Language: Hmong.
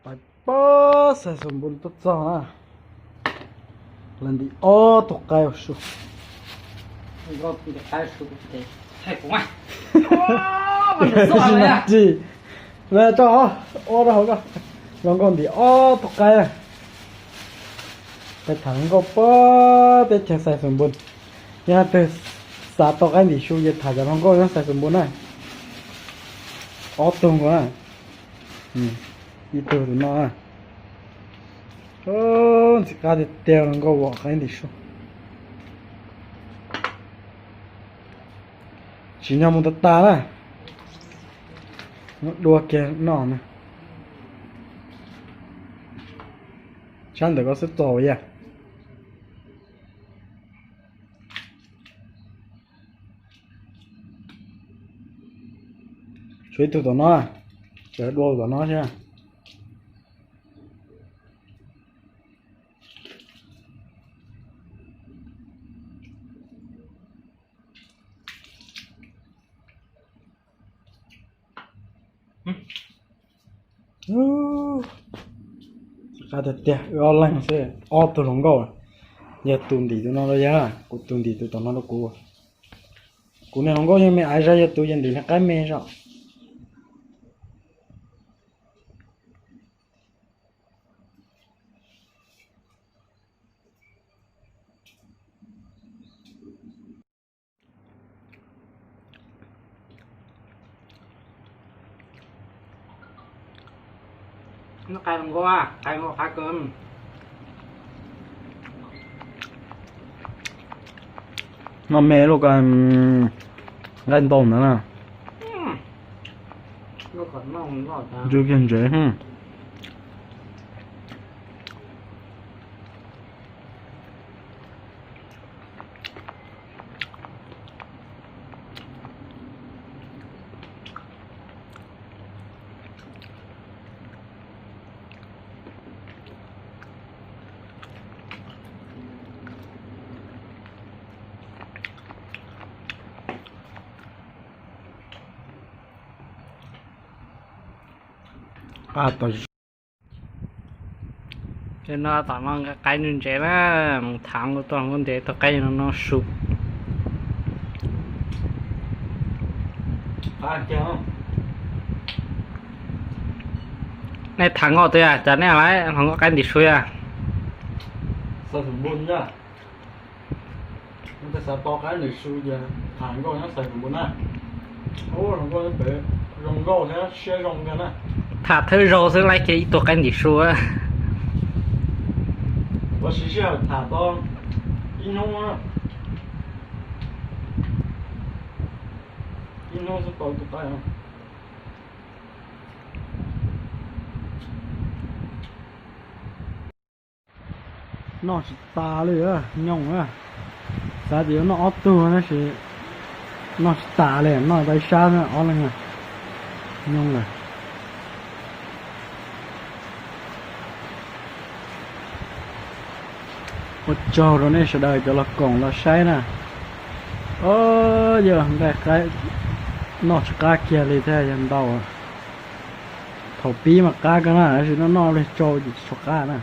Pais pab xais xus npun tuaj txog na, lawv ntim ob tug qaib su. Tsis, tso ob rau hauv ko, hluas nkauj ntim ob tug qaib na. Peb tham hluas nkauj pab teb chaws xais xus npun. Yog leej twg xav tau qaib ntim su ces tham cov hluas nkauj nyob xais xus npun na. Ob tug nkaus na. Ib tug tus no na. Ntxim qab tiag tiag hluas nkauj vom qaib ntim su. Tsim nyog mus tas tas na. Muab dua kiag noj na. Sab ntawm koj xub txos yag. Tshuav ib tug tom no, tseem dua tom no thiab. Qab tiag tiag, wb ob leeg xwb, ob tug hluas nkauj. Yog tus ntim tus no rau yawg, kuv tus ntim tus tom no rau kuv. Kuv niag hluas nkauj yog me aiv zog, yog tus yawg ntim niag qaib me zog. Noj qab nkaus, qab nkaus qab kawg. Noj me luaj ko, nqaij ntau ntawd na. Ntsuj kiag ntsev. Qab tom Ces no tom no qaib ntse ntsev na, mus thaav nkaus tuaj nkaus ntev tau qaib no no su. Nej thaav nkaus twg, cas nej lawv hluas nkauj qaib ntim su yog? Xav tau qaib ntim su ces tham nkauj nyob xais npun na. Ub, hluas nkauj nyob pem zoo nkauj thiab siab zoo kawg na. Tham thawj zaug xwb laib kiag ib tug qaib ntim su. Ua siv sij hawm tham tau ib hnub, ib hnub xwb tau tus qaib. Noj tsis tas li, nyooj na. Xav tias yuav noj ob tug tab sis noj tsis tas li, noj tau ib sab ob leeg. Nyooj lawm. Ua tsaug rau nej sawv daws cov los koom los saib na. Yog nqaij qaib noj tsis qab kiag li thiab, yog ntau. Thaum pib mas qab kawg na, tab sis noj noj li tsau ces tsis tshua qab na.